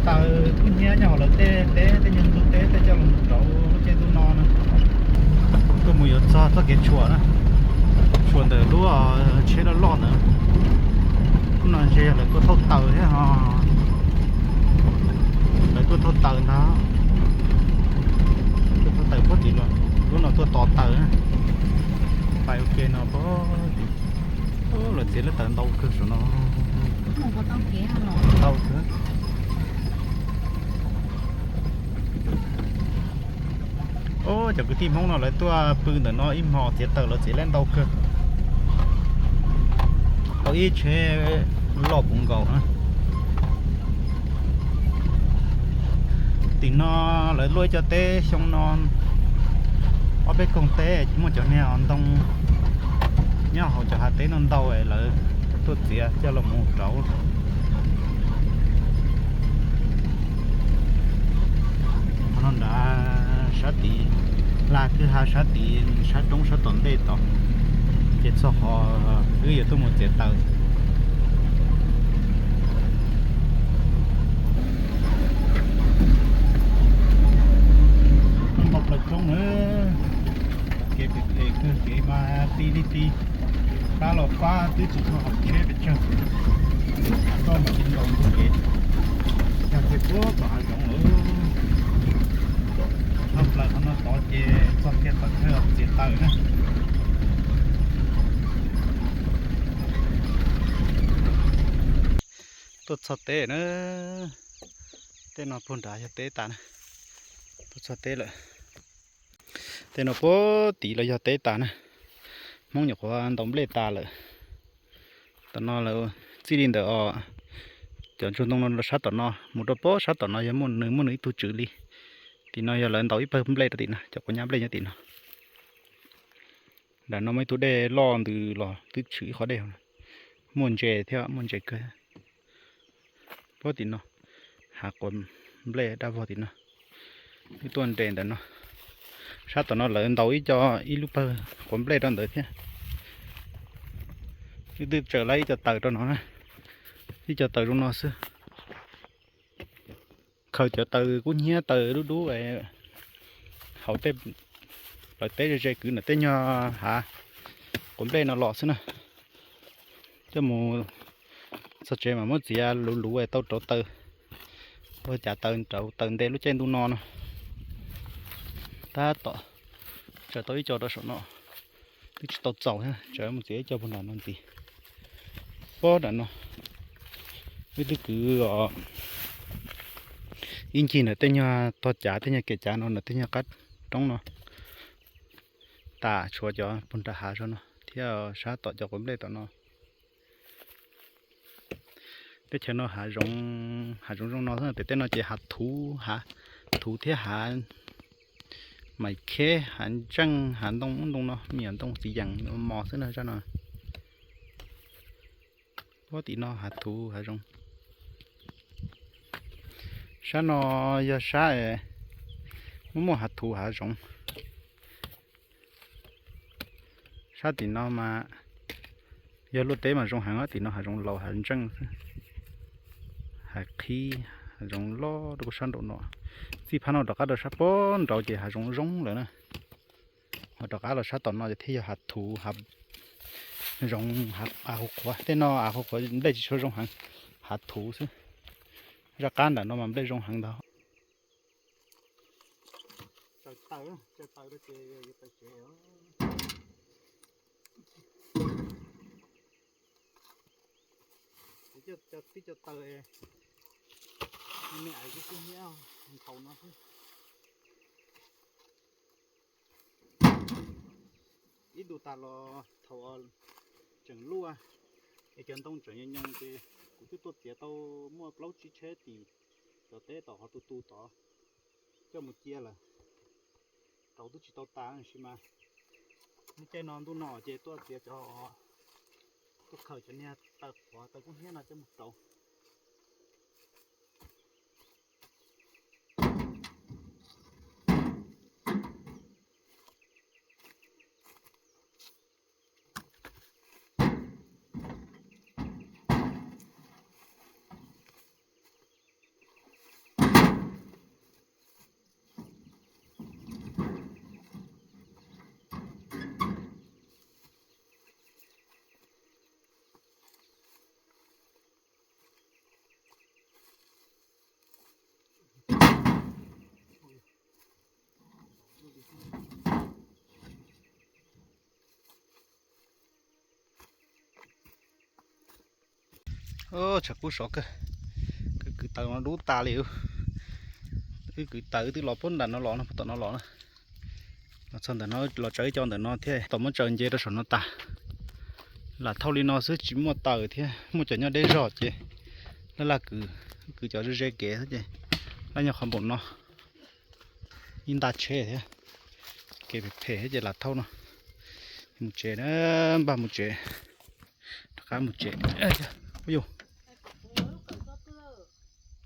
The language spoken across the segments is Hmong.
taws kub hnyiab nyob hauv lawv tej teb, tej nyuag ntug teb tej coj los rauv lub caij ntuj no na. Tuaj mus yuav txog txoj kev tshuam na, tshuam ntawm lub tsheb loj loj ntawd. Lub no ntshe yog lawv tuaj thauj taws thiab ho. Lawv tuaj thauj taws ntag. Tuaj thauj taws puag tim los, lub no tuaj tos taws na. Pais ua ke no puag tim. Lawv txiav lub taws ntau kawg saum no. Ntau kawg. Cov kwv tij Hmoob no lawv tuaj pw ntawm no ib hmos txiav taws lawv txiav lawm ntau kawg. Tau ib tsheb loj puv nkaus na. Tim no lawv luaj ib co teb xyoo no, ob peb koog teb muaj cov niag ntoo nyob hauv cov hav teb no ntau, lawv tuaj txiav coj los mus rauv. Qhov no nrad sab tid, lag kwj ha sab tid, sab roob sab tom ntej tod, ces txog qhov wb yuav tuaj mus txiav taws. Npau plaws coob na, kev phem phem kawg, kev mas ti li ti, pab los pab twb tsis tshua haum tsheb pes tsawg, koj mam li nkaus ntug kev, yog tias puag tom hav zoov lawm. Npau plaws qhov no tod ces txog kiag tom chaw txiav taws na. Tuaj txog teb na, tej no puag nrad yog teb tas na. Tuaj txog teb lawm. Tej no puag tid los yog teb tas na. Hmoob nyuam qhuav ntaus nplej tas lawm. Tom no lawv txij li ntawm os, cov ntsuag ntoo no rau sab tom no mus rau puag sab tom no yog muaj nws, muaj nws ib tug tswv li. Tim no yog lawv ntaus ib pawg nplej rau tim no, cov quav nyab nplej nyob tim no. Nram no muaj ib tug dej loj ntws los twb tshwm ib qhov dej, muaj ntses thiab, muaj ntses kawg. Puag tim no, hav quav nplej daj vog tim no. Wb tuaj nres ntawm no. Sab tom no lawv ntaus ib co, ib lub pawg quav nplej rau ntawd thiab. Wb twb tsaws lawm ib co taws rau no na. Ib co taws zoo no xwb. Khaws cov taws kub hnyiab taws dub dub hauv tej, lawv teb ze ze kwv ntawm tej nyuag hav quav nplej no los xwb na. Coj mus txog tsev mas muab txiav luv luv tau rauv taws, ua cas taws rauv taws nte lub caij ntuj no no. Tab tom tsaws tau ib co rau saum no, twb tsis tau txaus thiab, tsaws mus txiav ib co puag nram no ntxiv. Puag nram no, wb twb kwv ib ncig ntawm tej nyuag tog cav, tej nyuag kev cav no, ntawm tej nyuag qab roob no tas, tshuav cov puag nram hav zog no thiab sab tom cov quav nplej tom no. Teb chaws no hav zoov, hav zoov zoo no xwb, pem tej no ces hav thuv, hav thuv thiab hav maim kheb, hav ntseej, hav ntoo ub ntoo no, me nyuam ntoo txiv yeem mos xwb na zaj no. Puag tim no hav thuv hav zoov. Sab no yog sab muaj muaj hav thuv hav zoov. Sab tim no mas yog luaj teb mas zoo heev, tim no hav zoov laus hav ntseej xwb. Hav qhib, hav zoov loj rau puag sab nraum no. Txij phab no rov qab rau sab puag nraud ces hav zoov zoo lawm na. Ho rov qab los sab tom no ces thiaj yog hav thuv, hav zoov, hav av qhuav qhuav. Tej no av qhuav qhuav nplej tsis tshua zoo heev, hav thuv xwb. Zaj qab ntawm no mas nplej zoo heev ntag. Tib co taws me me ais kub kub hnyiab nthaus no xwb. Ib ntus tas los thaum tseem luaj es cov ntoo tseem nyoos nyoos ces kuv twb tuaj txiav tau muaj plaub tsib tsheb tim cov teb tom qhov tu tu tod coj mus cia lawm. Rauv twb tsis tau tas tab sis mas lub caij no ntuj no ces tuaj txiav cov, tuaj khaws cov niag taws qhuav taws kub hnyiab no coj mus rauv. Tshav kub sov kawg, kwv kwv taws no dub tas li. Wb kwv taws twb los puag nram no los no, puag tom no los na. Los txog ntawm no los tsawv ib co ntawm no thiab, tau muab tsaws nce rau saum no tas. Lam thauj li no xwb tsis muaj taws thiab, muaj cov nyob deb zog ces laj laj kwv, kwv cov ze ze kev xwb ces laj nyob qhov npaum no. Ib nta tsheb thiab, kev phem phem thiab ces lam thauj no. Mus tsev na, npaj mus tsev, rov qab mus tsev. Ua yus,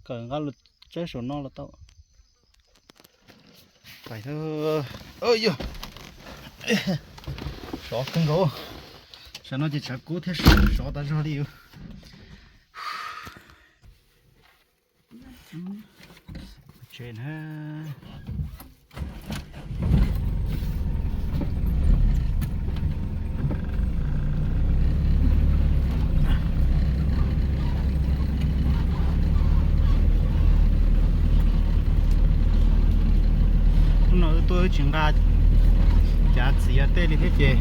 kawm nqa los tsaib saum no los tau. Yog, sov kawg nkaus. Saum no ces tshav kub thiab sov tas zog li. Tsev na. Hnub no wb tuaj wb tsis nqa cav txiav tej li thiab ces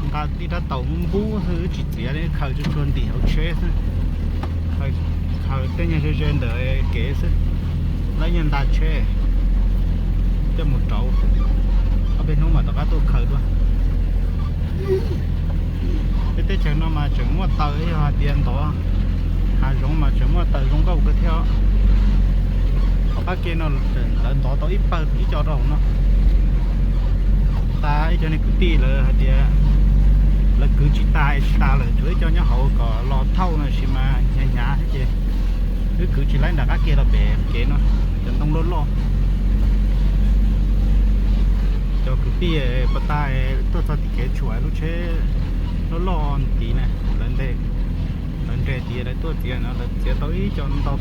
nqa tib rab taus npub xwb, wb tsis txiav li, khaws tsuag tsuag ntim hauv tsheb xwb. Khaws tej nyuag ze ze ntawm kev xwb, lawv nyuag nta tsheb coj mus rauv, ob peb hnub mam rov qab tuaj khaws dua. Peb teb chaws no mas tseem muaj taws, yog hais tias ntov hav zoov mas tseem muaj taws zoo nkauj kawg thiab. Tom qab ke no lawv ntov tau ib pawg ib co rau hauv no. Tas ib co niag kwv tij lawv hais tias lawv kwv tsis tas tsis tas lawm, tshuav ib co nyob hauv kom los thauj no sis mas hnyav hnyav thiab ces wb kwv tsis laib nram qab ke los pem kev no, cov ntoo loj loj. Cov kwv tij pas tas tuaj txog tim kev tshuam lub tsheb loj loj ntxiv na, lawv nte, lawv nres tias lawv tuaj txiav no, lawv txiav tau ib co ntau,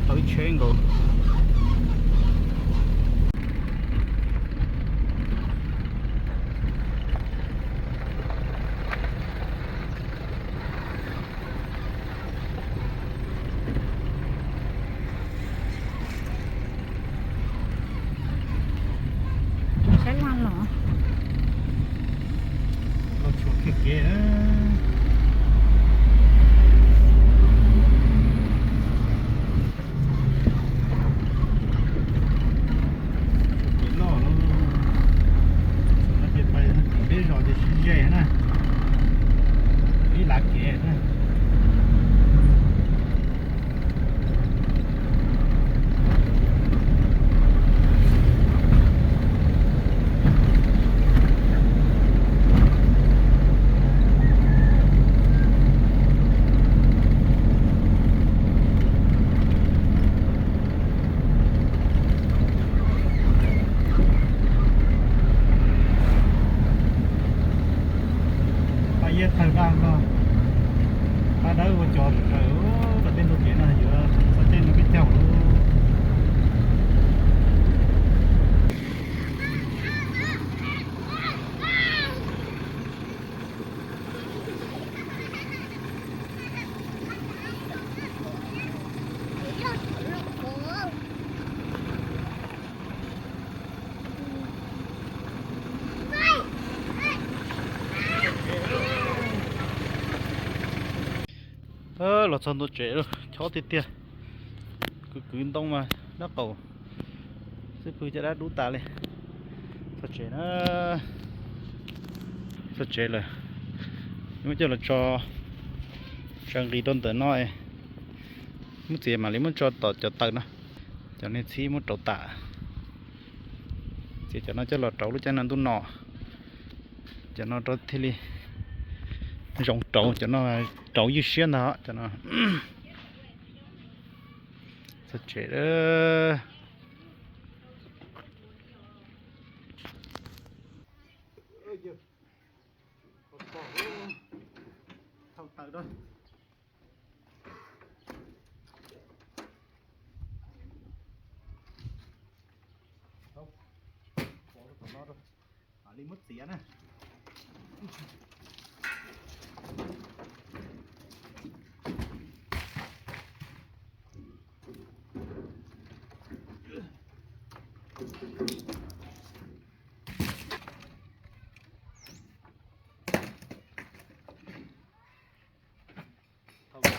tau ib tsheb nkaus. Saib laj los. Los tshuav kiag kev. Kev loj lawm, tshuav no ces pais tim peb zos ces sib ze na, ib lav kev na. Pab Iab thawj daj nkaus, pab dawb ua cov sawv sawv, kom tej ntug kev no yuav txog caij no peb caug lawm. Los txog ntua tsev lawm, chob tiag tiag. Kwv kwv ntoo mas dab qaum, xub pwg caj dab dub tas li. Txog tsev na, txog tsev lawm. Muab coj los tso, tso nqis rau ntawm no, muab txiav mam li muab tso tom cov taws no. Cov niag txhib muab rauv tas, txiav cov no coj los rauv lub caij no ntuj no. Cov no rau thiaj li zoo rauv, cov no rauv ywj siab ntag cov no. Txog tsev. Thauj taws da. Pov rau tom no rau, mam li muab txiav na. Thaum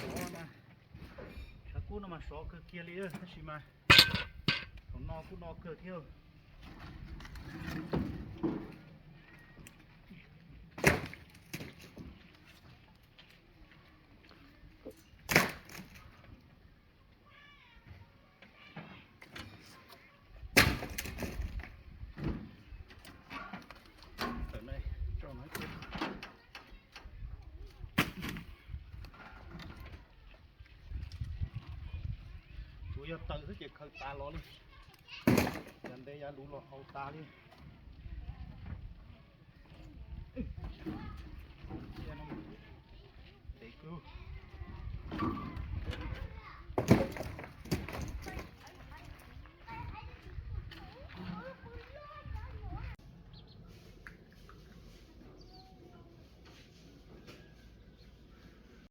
Kub no mas sov kawg kiag li, tab sis mas thaum no kuj no kawg thiab. Tsuas yog tawm xwb ces khaws tas los li. Yav ntev yav luv los haus tas li. Ntev kawg.